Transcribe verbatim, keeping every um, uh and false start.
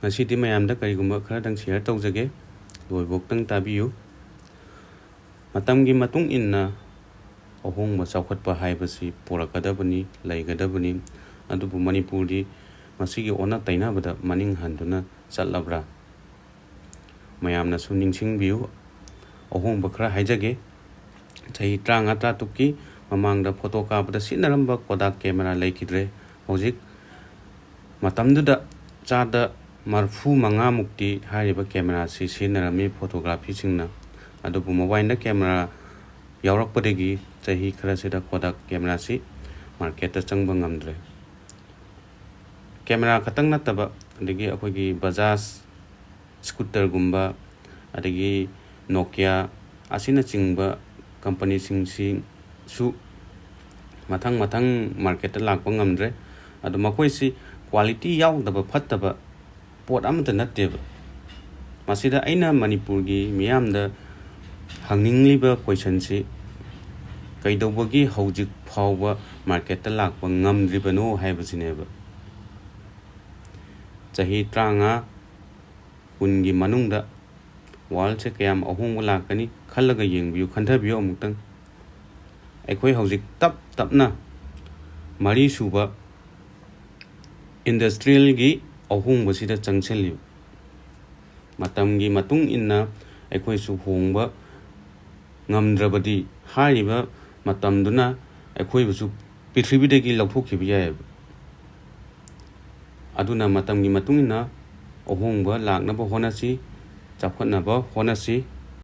ꯉꯁꯤꯗꯤ ꯃꯌꯥꯝꯗ ꯀꯔꯤꯒꯨꯝꯕ ꯈꯔꯗꯪ share ꯇꯧꯖꯒꯦ, ꯂꯣꯏꯕꯣꯛꯇꯪ ꯇꯥꯕꯤꯌꯨ꯫ ꯃꯇꯝꯒꯤ ꯃꯇꯨꯡ ꯏꯟꯅ ꯑꯍꯣꯡꯕ ꯆꯥꯎꯈꯠꯄ ꯍꯥꯏꯕꯁꯤ ꯄꯨꯔꯛꯀꯗꯕꯅꯤ, ꯂꯩꯒꯗꯕꯅꯤ꯫ ꯑꯗꯨꯕꯨ ꯃꯅꯤꯄꯨꯔꯗꯤ ꯃꯁꯤꯒꯤ ꯑꯣꯟꯅ ꯇꯩꯅꯕꯗ ꯃꯅꯤꯡ ꯍꯟꯗꯨꯅ ꯆꯠꯂꯕ꯭ꯔꯥ? ꯃꯌꯥꯝꯅꯁꯨ ꯅꯤꯡꯁꯤꯡꯕꯤꯌꯨ, ꯑꯍꯣꯡꯕ ꯈꯔ ꯍꯥꯏꯖꯒꯦ꯫ ꯆꯍꯤ ꯇꯔꯥꯃꯉꯥ ꯇꯔꯥꯇꯔꯨꯛꯀꯤ ꯃꯃꯥꯡꯗ photo ꯀꯥꯞꯄꯗ ꯁꯤꯖꯤꯟꯅꯔꯝꯕ Kodak camera ꯂꯩꯈꯤꯗ꯭ꯔꯦ꯫ ꯍꯧꯖꯤꯛ ꯃꯇꯝꯗꯨꯗ ꯆꯥꯗ ꯃꯔꯤꯐꯨ ꯃꯉꯥꯃꯨꯛꯇꯤ ꯍꯥꯏꯔꯤꯕ camera ꯑꯁꯤ ꯁꯤꯖꯤꯟꯅꯔꯝꯃꯤ photographyꯁꯤꯡꯅ꯫ ꯑꯗꯨꯕꯨ mobileꯗ camera ꯌꯥꯎꯔꯛꯄꯗꯒꯤ ꯆꯍꯤ ꯈꯔꯁꯤꯗ Kodak cameraꯁꯤ marketꯇ ꯆꯪꯕ ꯉꯝꯗ꯭ꯔꯦ꯫ Camera ꯈꯛꯇꯪ ꯅꯠꯇꯕ, ꯑꯗꯒꯤ ꯑꯩꯈꯣꯏꯒꯤ Bajaj scooterꯒꯨꯝꯕ, ꯑꯗꯒꯤ Nokia ꯑꯁꯤꯅꯆꯤꯡꯕ companyꯁꯤꯡꯁꯤꯁꯨ ꯃꯊꯪ ꯃꯊꯪ marketꯇ ꯂꯥꯛꯄ ꯉꯝꯗ꯭ꯔꯦ꯫ ꯑꯗꯣ ꯃꯈꯣꯏꯁꯤ quality ꯌꯥꯎꯗꯕ, ꯐꯠꯇꯕ ꯄꯣꯠ ꯑꯃꯠꯇ ꯅꯠꯇꯦꯕ꯫ ꯃꯁꯤꯗ ꯑꯩꯅ ꯃꯅꯤꯄꯨꯔꯒꯤ ꯃꯤꯌꯥꯝꯗ ꯍꯪꯅꯤꯡꯂꯤꯕ questionꯁꯤ, ꯀꯩꯗꯧꯕꯒꯤ ꯍꯧꯖꯤꯛ ꯐꯥꯎꯕ marketꯇ ꯂꯥꯛꯄ ꯉꯝꯗ꯭ꯔꯤꯕꯅꯣ ꯍꯥꯏꯕꯁꯤꯅꯦꯕ꯫ ꯆꯍꯤ ꯇꯔꯥꯃꯉꯥ, ꯀꯨꯟꯒꯤ ꯃꯅꯨꯡꯗ worldꯁꯦ ꯀꯌꯥꯝ ꯑꯍꯣꯡꯕ ꯂꯥꯛꯀꯅꯤ ꯈꯜꯂꯒ ꯌꯦꯡꯕꯤꯌꯨ, ꯈꯟꯊꯕꯤꯌꯨ ꯑꯃꯨꯛꯇꯪ꯫ ꯑꯩꯈꯣꯏ ꯍꯧꯖꯤꯛ ꯇꯞ ꯇꯞꯅ ꯃꯔꯤꯁꯨꯕ industrialꯒꯤ ꯑꯍꯣꯡꯕꯁꯤꯗ ꯆꯪꯁꯤꯜꯂꯤ꯫ ꯃꯇꯝꯒꯤ ꯃꯇꯨꯡ ꯏꯟꯅ ꯑꯩꯈꯣꯏꯁꯨ ꯍꯣꯡꯕ ꯉꯝꯗ꯭ꯔꯕꯗꯤ, ꯍꯥꯏꯔꯤꯕ ꯃꯇꯝꯗꯨꯅ ꯑꯩꯈꯣꯏꯕꯨꯁꯨ ꯄ꯭ꯔꯤꯊꯤꯕꯤꯗꯒꯤ ꯂꯧꯊꯣꯛꯈꯤꯕ ꯌꯥꯏꯑꯕ꯫ ꯑꯗꯨꯅ ꯃꯇꯝꯒꯤ ꯃꯇꯨꯡ ꯏꯟꯅ ꯑꯍꯣꯡꯕ ꯂꯥꯛꯅꯕ ꯍꯣꯠꯅꯁꯤ, ꯆꯥꯎꯈꯠꯅꯕ ꯍꯣꯠꯅꯁꯤ꯫